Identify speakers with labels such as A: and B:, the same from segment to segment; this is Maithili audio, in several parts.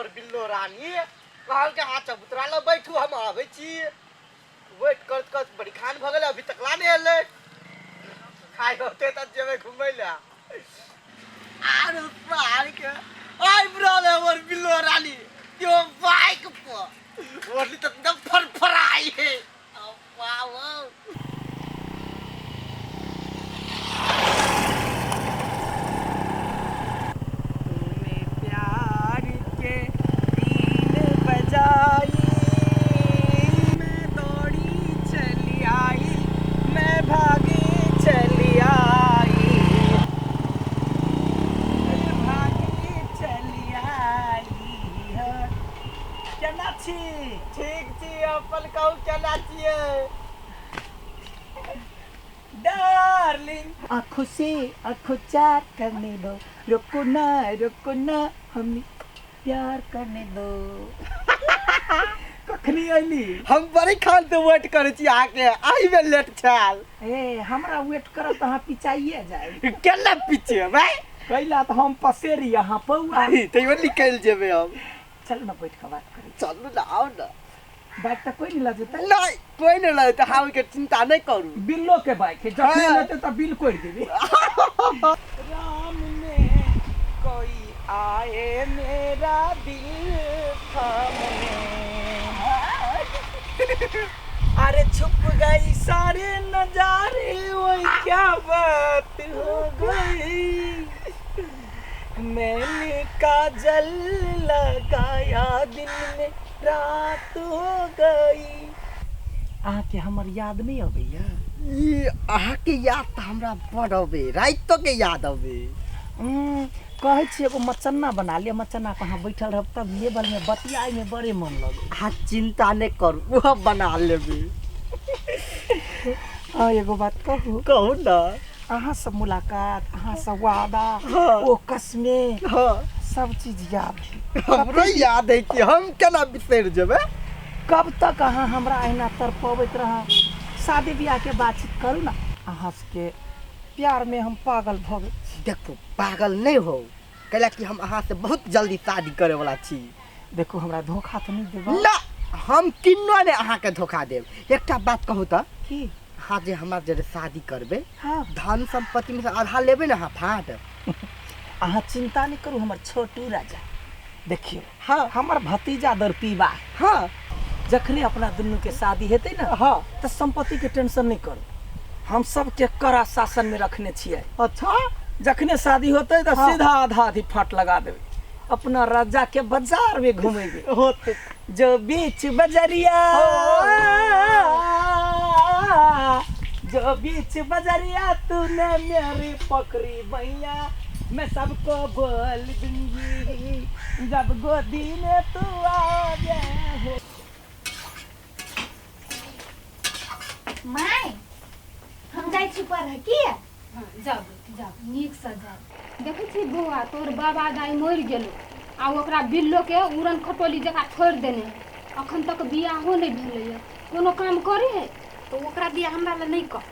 A: हमर बिल्लो रानी कहलकै अहाँ चबूतरा लग बैठू हम आबै छी वेट करत करत बड़ी खान भऽ गेलै अभी तक ला नहि एलै खाइ होतै तऽ जेबै घुमै लए आर पार के आबि रहल है हमर बिल्लो रानी त्यो बाइक पर ओढ़नी तऽ एकदम फरफराइ है वाह
B: तूने प्यार के बीन बजाई मैं दौड़ी चली आई मैं भागी चली आई मैं भागी चली आई है। केना छी
A: ठीक छी अपन कहू केना छियै
B: डार्लिंग आँखों से आँखों चार करने दो रुको ना रुको ना हमें प्यार करने दो कखनी अयली
A: हम बड़ी खान से वेट करै छी अहाँके आइ में लेट छल
B: ए हमरा वेट करब तऽ अहाँ पिचाइए जाए
A: केना पीछे भाई
B: कैला तऽ हम पसेरी अहाँ पौआ
A: तैयो निकलि जेबै हम
B: चल ना बैठ के बात करी
A: चलू ना आउ ना
B: बाइक तऽ कोई नहीं लऽ जेतै
A: नहीं कोई नहीं लगतै अहाँ ओहिके चिंता नहि करू
B: बिल्लो के बाइक है जखने
A: हाँ।
B: लेते तऽ बिल कोरि देबै राम में कोई आए मेरा दिल थामने अरे छुप गई सारे नजारे वही क्या बात हो गई मैंने काजल लगाया दिन में रात हो गई अहाँके हमर याद नहि अबैया
A: ई अहाँके याद तऽ हमरा बड़ अबै रातिो के याद अबै
B: कहै छी एगो मचन्ना बना लिअ मचन्ना पर अहाँ बैठल रहब तब लेवलमे बतियाइमे बड़े मन लगै
A: अहाँ चिंता नहि करू ओहो बना लेबै
B: हँ एगो बात कहू
A: कहू ने
B: अहाँ सब मुलाकात अहाँ सब वादा
A: हाँ।
B: ओ कसमे
A: हाँ
B: सब चीज याद है
A: हमरो याद है कि हम केना बिसरि जेबै
B: कब तक अहाँ हमरा अहिना तड़पबैत रहब शादी बियाह के बातचीत करू ना अहाँ सबके प्यार में हम पागल भऽ गेल छी
A: देखू पागल नहि हो कैला कि हम अहाँ से बहुत जल्दी शादी करे वाला छी
B: देखू हमरा धोखा तऽ नहि देबै
A: ना हम किन्नो नहि अहाँके धोखा देब एकटा बात कहू तऽ
B: की
A: अहाँ जे हमरा जरे शादी करबै
B: हाँ
A: धन सम्पत्तिमे से आधा लेबै ने अहाँ फाँट
B: अहाँ चिंता नहि करू हमर छोटू राजा देखियौ
A: हाँ
B: हमर भतीजा दर पीबा
A: हाँ
B: जखने अपना दुनू के शादी हेतै ने
A: हाँ
B: तऽ सम्पत्ति के टेंशन नहि करू हम सबके कड़ा शासन में रखने छियै
A: अच्छा
B: जखने शादी होतै तऽ
A: हाँ।
B: सीधा आधा आधी फाट लगा देबै अपना राजा के बाजार में घुमेबै
A: होते
B: जो बीच बजरिया जो बीच बजरिया तूने मेरी पकड़ी भैया मैं सबको बोल दूंगी जब गोदी में तू आ गया हो
C: माय हम जाइ छी पढ़ऽ की
D: हँ जाउ बेटी जाउ नीकसँ जाउ देखै छी बौआ तोर बाबा दाइ मरि गेलो आ ओकरा बिल्लोके उड़न खटोली जकाँ छोड़ि देने है अखन तक बियाहो नहि भेलैए कोनो काम करै है तऽ ओकरा बियाह हमरा लए नहि कर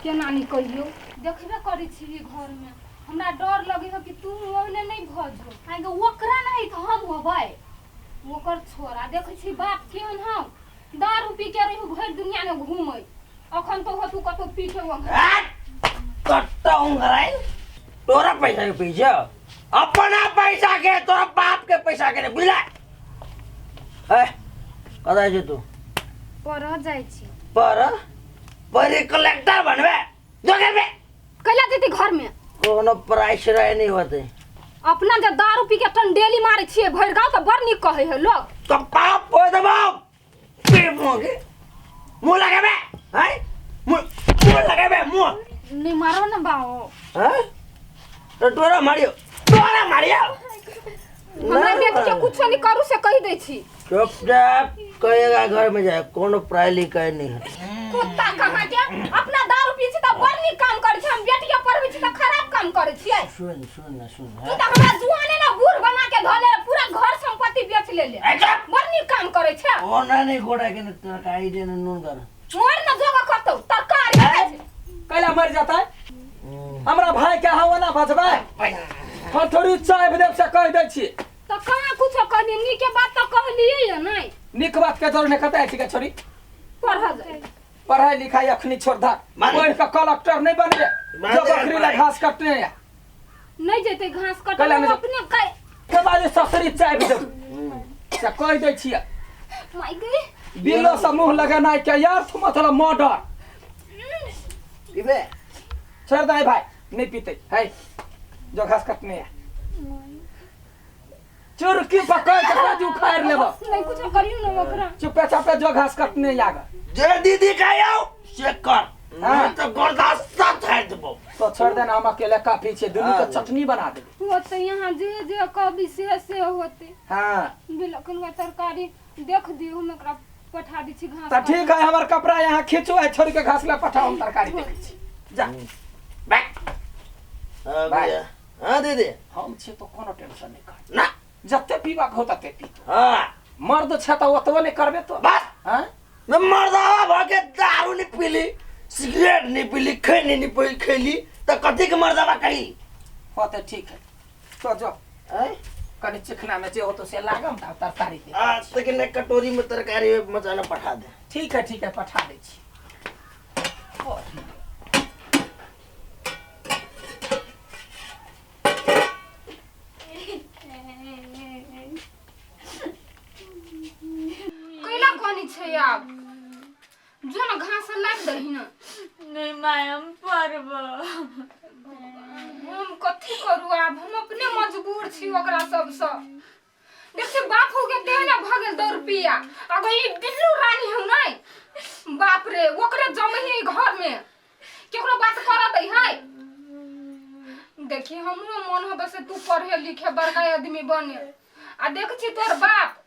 D: केना नहि कहियौ देखबे करै छी घरमे हमरा डर लगै है कि तू ओहने नहि भऽ जो आइ ओकरा नहि तऽ हम होबै ओकर छोरा देखै छी बाप केहन हौ दारू पी के रहू भरि दुनियामे घूमै अखन तो हो तू कतौ पीटे
E: कत्ता उंगराइल तोरा पैसा के पीछे अपना पैसा के तोरा बाप के पैसा के रे बुझला ए कतऽ छै तू
D: पढ़ जाइ छी
E: पर परी कलेक्टर बनबे जोगे बे
D: कैला जेती घर में
E: कोनो प्राइस रहे नहीं होते
D: अपना जब दारू पी के टंडेली मारे छियै भरि गाँव तऽ बड़ नीक कहै है लोग
E: तो बाप हो दबाव पे मुंह के मुंह लगाबे हैं मुंह मुंह लगाबे मुंह
D: नहीं मारो ना बाओ
E: हैं तो तोरा मारियो तोरा मारियो
D: हमरा बेटी के कुछो नहीं करू से कहि दै छी
E: चुपचाप कहेगा घर में जाए कोनो पढ़ाई लिखाई नहीं है
D: कुत्ता कहाँ के अपना दारू पी छी तऽ बड़ नीक काम करै छी हम बेटी के पढ़बै छी तऽ खराब काम करै छियै
E: सुन सुन ना सुन
D: तू तऽ हमरा जुआने ना बूढ़ बना के धऽ ले पूरा घर संपत्ति बेच ले ले बड़ नीक काम करै छै
E: ओना नहीं गोड़ा के तरकारी दे नून कर
D: मोर न जोगा कतौ तरकारी खाइ छै।
B: कैला मर जाता है हमरा भाई के हवा ना बचबै हम थोड़ी चाय देव से कह दै छी
D: तऽ कहाँ कुछो
B: नीक बात के जरूर नहीं कतऽ जाइ छी गे छोरी
D: पढ़ऽ जाइ
B: पढ़ाई लिखाई अखनी छोड़ दा
E: मान-
B: पढ़ के कलेक्टर नहीं बनबे
E: मान
B: जो
E: ले
B: बकरी ला
E: पढ़ाई।
B: घास कटने या
D: नहि जेतै घास कटऽ
B: कैला
D: हम
B: नहि
D: अपने कै
B: के बाद ससुरी चाय भी देब से कह दै छियै
D: माय गई
B: बिलो से मुंह लगेनाइ के अर्थ मतलब मर्डर
E: पीबे
B: छोड़ दे भाई नहीं पीते है जो घास कटने है चुरकी पकड़ के काजू उखाड़ लेब
D: नहीं कुछ करियो ना ओकरा
B: चुपे चापे जो घास कटने आग
E: जे दीदी कहियो से कर
B: हाँ।
E: नहीं तो गर्दास्ता छाड़ि देबो
B: तो छोड़ देना हम अकेले काफी छे दुनू के
E: हाँ।
B: चटनी बना देबे
D: होते यहाँ जे जे कभी से से होते
B: हाँ
D: बिलखन का तरकारी देख दियो हम एकरा पठा दै छी घास
B: तो ठीक है हमर कपड़ा यहाँ खींचू है छोड़ के घास ला पठाओ हम तरकारी देखै छी जा
E: बैक हाँ
B: बाय।
E: भैया हाँ दीदी
B: हम छे तो कोनो टेंशन नहीं कर
E: ना
B: जते पीबाक हो तते पी तू
E: हाँ
B: मर्द छे तो ओतबो नहीं करबे तो
E: बस
B: हाँ
E: मैं मर्दावा भऽ के दारू नहीं पीली सिगरेट नहीं पीली खैनी नहीं पी खैली तऽ कथी के मर्दावा कही
B: हो तो ठीक है तो जो
E: आँय?
B: कनी चिकना में जे हो तो से लागम त तरकारी दे
E: आ तो कि नहीं कटोरी में तरकारी मचाना पठा दे
B: ठीक है पठा दै छी
D: कैला कोनी छै आब जो न घास लाग दही न
C: नहीं माय हम पढ़ब
D: हम कथी करू आब हम अपने मजबूर छी ओकरा सबसँ देखिए बाप हो के देह ना भऽ गेल दो रुपया अगर ई बिल्लू रानी हम नहीं बाप रे ओकरे जमही घर में केकरो बात कर दै है देखी हमरो मन होबे से तू पढ़े लिखे बड़का आदमी बने आ देख छी तोर बाप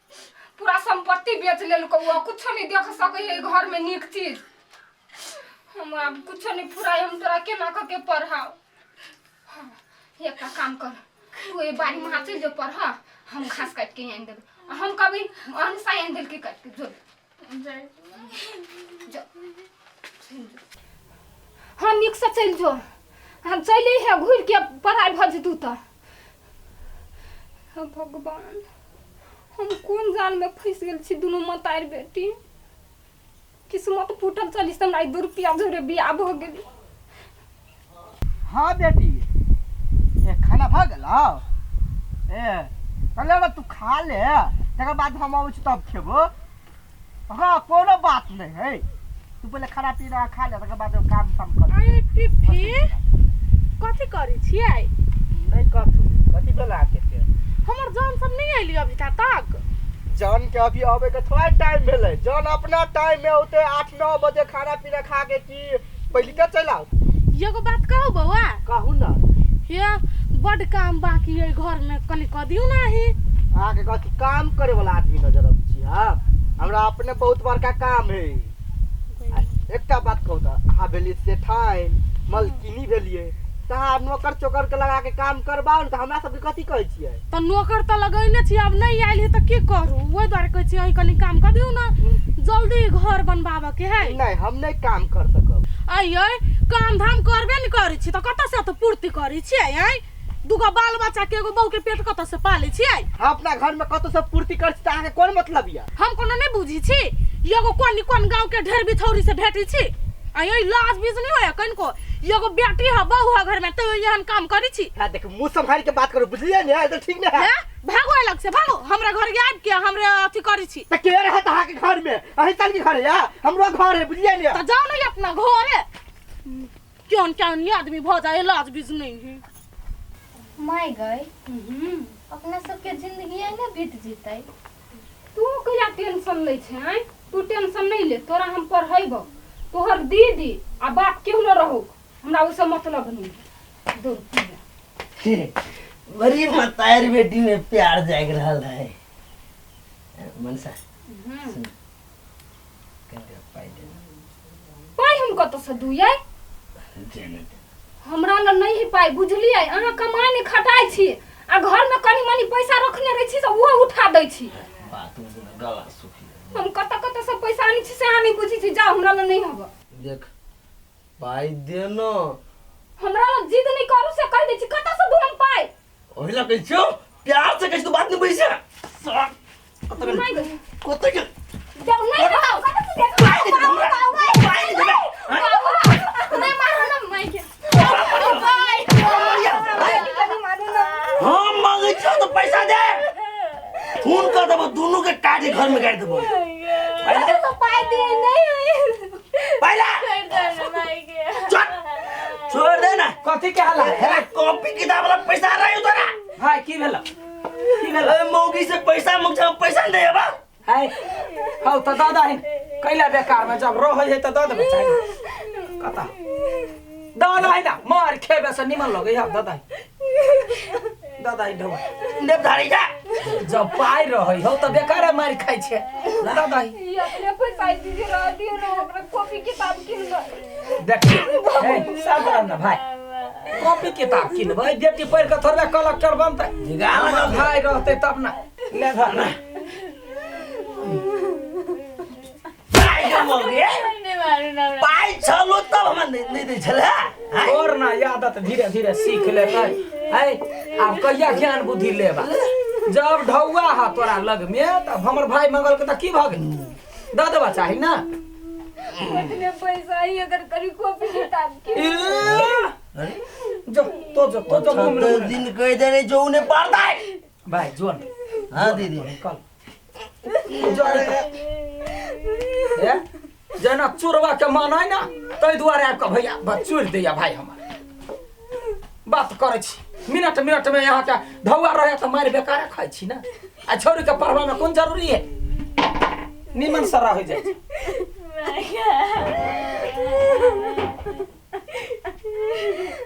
D: पूरा संपत्ति बेच लेलको आ कुछो नहीं देख सकै है घर में नीक चीज हम आब कुछो नहीं फुराई हम तोरा केना कऽ के पढ़ाओ हाँ, एकटा काम कर तू ए बाड़ी में चलि जो पढ़ हम घास काटि के आनि देबै आ हम कभी अनसा आनि देलकै काटि के जो जो चलि जो। हाँ नीकसँ चलि जो हम चलि है घुरि के पढ़ाइ भऽ जेतौ तऽ हे भगवान हम कोन जालमे फँसि गेल छी दुनू मतारि बेटी किस्मत फूटल चली से हमरा ई दू रुपया जोरे बियाह भऽ गेल
A: हाँ बेटी ए खाना भऽ गेलौ ए पहिले ना तू खा ले तकर बाद हम अबै छी तब खेबो हाँ कोनो बात नहीं है तू पहिले खाना पीना खा ले तकर बाद काम ताम कर
F: अरे पिप्पी कथी करै छियै
A: नहीं कथू कथी भेल अहाँके से
F: हमर जन सब नहि अयली अभी तक
A: जन के अभी अबै के थोड़ा टाइम भेलै जन अपना टाइम में औते 8-9 बजे खाना पीना खा के की पहिले के चलि आउ
F: एगो बात कहू बौआ
A: कहू ना
F: हे बड काम बाकी अइ घर में कनि कऽ दियौ ना अहीं
A: अहाँके कथी काम करे वाला आदमी नजर अबै छी हाँ हमरा अपने बहुत बड़का काम है आ एकटा बात कहू तऽ अहाँ भेलियै सेठाइन मलकिनी भेलियै तऽ अहाँ नौकर चोकर के लगा के काम करबाउ ने तऽ हमरा सबके कथी कहै छियै
F: तऽ नौकर तऽ लगैने छी आब नहि आयल है तऽ की करू ओहि दुआरे कहै छी अहीं कनि काम कऽ दियौ ना जल्दी घर बनबाबऽ के है
A: नहीं हम नहीं काम कर सकब
F: अइयै काम धाम करबे ने करै छी तऽ कतऽ से तऽ पूर्ति करै छियै आँय दूगो बाल बच्चा के एगो बहू के पेट कतऽ से पालै छियै
A: हम अपना घर में कतौ से पूर्ति कर छी तऽ अहाँके कोन मतलब यऽ
F: हम कोनो नहि बुझी छी एगो कोन कोन गाँव के ढेर बिथौरी से भेटै छी अइयै लाज बीज नहि होइए कनिको एगो बेटी है बहू है घर में तैयो एहन काम करै छी
A: हाँ देख मुँह सम्हारि के बात करू बुझलियै ने तऽ ठीक ने है
F: हे भागो अलग से भागो हमरा घर के आबि के हमरे अथी करै छी
A: तऽ के रहत अहाँके घर में अहीं साल के घर है या हमरो घर है बुझलियै ने
F: तऽ जाओ ने अपना घरे केहन केहन आदमी भऽ जाए लाज बीज नहीं है
C: माय गई अपना सबके जिंदगी ने बीत जेतै
D: तू कहिया टेंशन लै छै आँय तू टेंशन नहि ले तोरा हम पढ़ेबौ तोहर दीदी आ बाप केहू न रहौ हमरा ओहिसँ मतलब नहि दौड़
E: बड़ी मतार बेटी में प्यार जाग रहल है मनसा सुन कनी पाइ दे
D: पाइ हम कतऽसँ दुयै
E: देना दे
D: हमरा लग नहि है पाइ बुझलियै अहाँ कमाइ नहि खटाइ छी आ घरमे कनि मनि पैसा रखने रहै छी तऽ ओहो उठा दै छी
E: बात में जेना गला सूखी
D: हम कतऽ कतऽसँ पैसा आनै छी से अहाँ नहि बुझै छी जाउ हमरा लग नहि हबऽ
E: देख पाइ दे न
D: हमरा लग जिद नहि करू से कहि दै छी कतऽसँ दू हम पाइ
E: ओहि ला कहै छियौ प्यार से कहै छी तू बात नहि बुझै छै सार कतऽ गेल
D: नहि गई
E: कतऽ गेल खून कर देबो दोनों के काट के घर में गाड़ देबो। पहले
C: तो पाई दिए नहीं।
E: पहला चल छोड़ दे ना।
B: कथी के हाला
E: अरे कॉपी किताब वाला पैसा आ रहा है तोरा।
B: भाई की भेल की भेल?
E: अरे मौगी से पैसा मांग छ, पैसा नहीं देबा।
B: है हौ त दऽ दही कैला बेकार में जब रहै है त दऽ देबै चाही कता दऽ दही ना मार खेबे से निमन लगै है दऽ दही दऽ दही ढौआ
E: नेप धारी जा।
B: जब पाइ रहै हौ त बेकारे मारि खाइ छै दऽ दही।
C: ई अपने पैसा दीदी रह दियो ना ओकरा कॉपी किताब किनबै।
B: देख हे शांत रह ना भाई कॉपी किताब किनबै बेटी पढ़ि कऽ थोड़बे कलेक्टर बनतै
E: निकाल
B: भाई रहतै तब ना ले धर ना
E: पाइ के मौगी पाइ छलो तब हमरा नहीं दै छले।
B: और ना आदत धीरे धीरे सीख लेतै है। आब कहिया ज्ञान बुद्धि लेबा जब ढौआ हा तोरा लग में तब हमर भाई मंगल के त की भऽ गेल दऽ देबा चाही ना।
C: उतने पैसा ही अगर करी कॉपी किताब किन
B: ई, जो तो जो तो जो घूम ले।
E: दिन कह दे जो उन्हें पड़ता है
B: भाई जो न
E: हाँ दीदी
B: निकल जो निकल ए जेना चोरवा के मन है ना ताहि दुआरे आबि कऽ भैया बस चोरि दैया भाई हमर बात करै छी मिनट मिनट में यहाँ के ढौआ रहे तऽ मारि बेकारे खाइ छी ना आ छौरी के पढ़बा में कोन जरूरी है निमन से रह जाइ छै।